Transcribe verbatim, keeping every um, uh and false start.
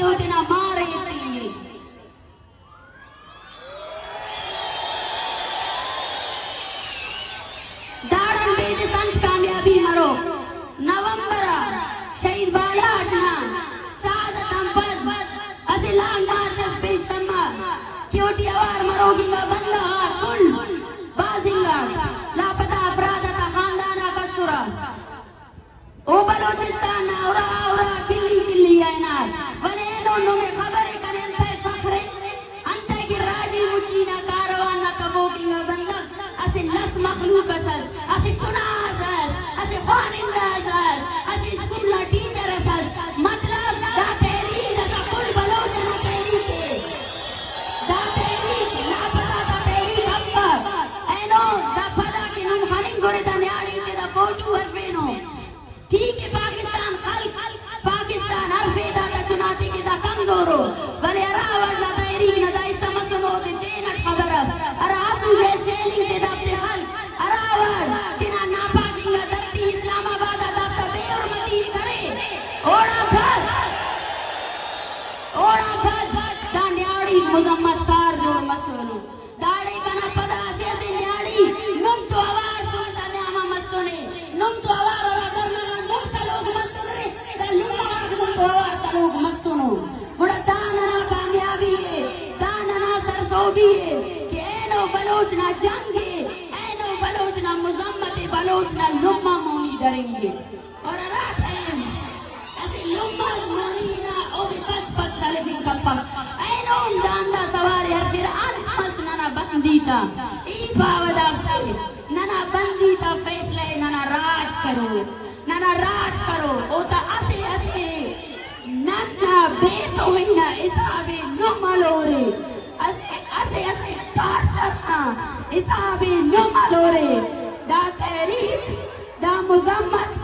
او تینا مار ءِ ایتنگے۔ داڑان بیدس انت کامیابی مرو؟ نومبر آ شہید بالاچ نا شہادت آن پد اسہ لانگ مارچ اس پیش تما کہ اوٹی اوار مروک انگا بندغ آک کل بھاز انگا لاپتہ افراد آتا خاندان آک اسرہ۔ او بلوچستان نا ارا ارا کلی کلی آ ہنار، ولے اینو نمے خبر ءِ کنے انتئے فخر ءِ؟ انتئے کہ راجی مچی نا کاروان نا کبوک انگا بندغ اسہ لس مخلوق اس ئس، اسہ چنا اس ئس، اسہ خوانندہ اس ئس، اسہ اسکول نا ٹیچر اس ئس۔ مطلب دا تحریک داسہ کل بلوچ ئنا تحریک ءِ۔ دا تحریک لاپتہ تا تحریک افک۔ اینو دا پدا کہ نم خننگ ارے دا نیاڑی تے دا فوٹو ہرفینو۔ ٹھیک ءِ، پاکستان خلک، پاکستان ہرفے، داتا چناتے کہ دا کمزور ءُ، ولے ہرا وڑ دا تحریک نا دا حصہ مسنو، اودے تینٹ خبر اف۔ ہرا آسو گیس شیلنگ تے دافتے خلک، ہرا وڑ تینا ناپاک انگا دھرتی اسلام آباد آ دافتا بے حرمتی ءِ کرے، اوڑان پد، اوڑان پد دا نیاڑی مذمت کار جوڑ مسنو۔ داڑے کنا پدا اسہ اسہ نیاڑی نم تو اوار سن تا نیاما مسنے، نم تو اوار ہرا دھرنا غان نم سلوک مسنے، دا لمہ غاک نم تو اوار سلوک مسنو۔ گڑا دا ننا کامیابی ءِ، دا ننا سرسہبی ءِ کہ اینو بلوچ نا جنگ ءِ، اینو بلوچ نا مذمت ءِ، بلوچ نا لمہ مونی درنگ ءِ۔ اور ہرا ٹائم اسہ لمہ اس مونی نا اودے کس پد سلفنگ کپک۔ اینو ہم داندا سوارے ہرفر، انت مس ننا بندی تا؟ ای پاوہ دافتے، ننا بندی تا فیصلہ ءِ ننا راج کرو، ننا راج کرو۔ اوتا اسہ اسہ نن نا بے توہین نا حساب ءِ نم ہلورے، اسہ اسہ اسہ ٹارچر نا حساب ءِ نم ہلورے۔ دا تحریک، دا مذمت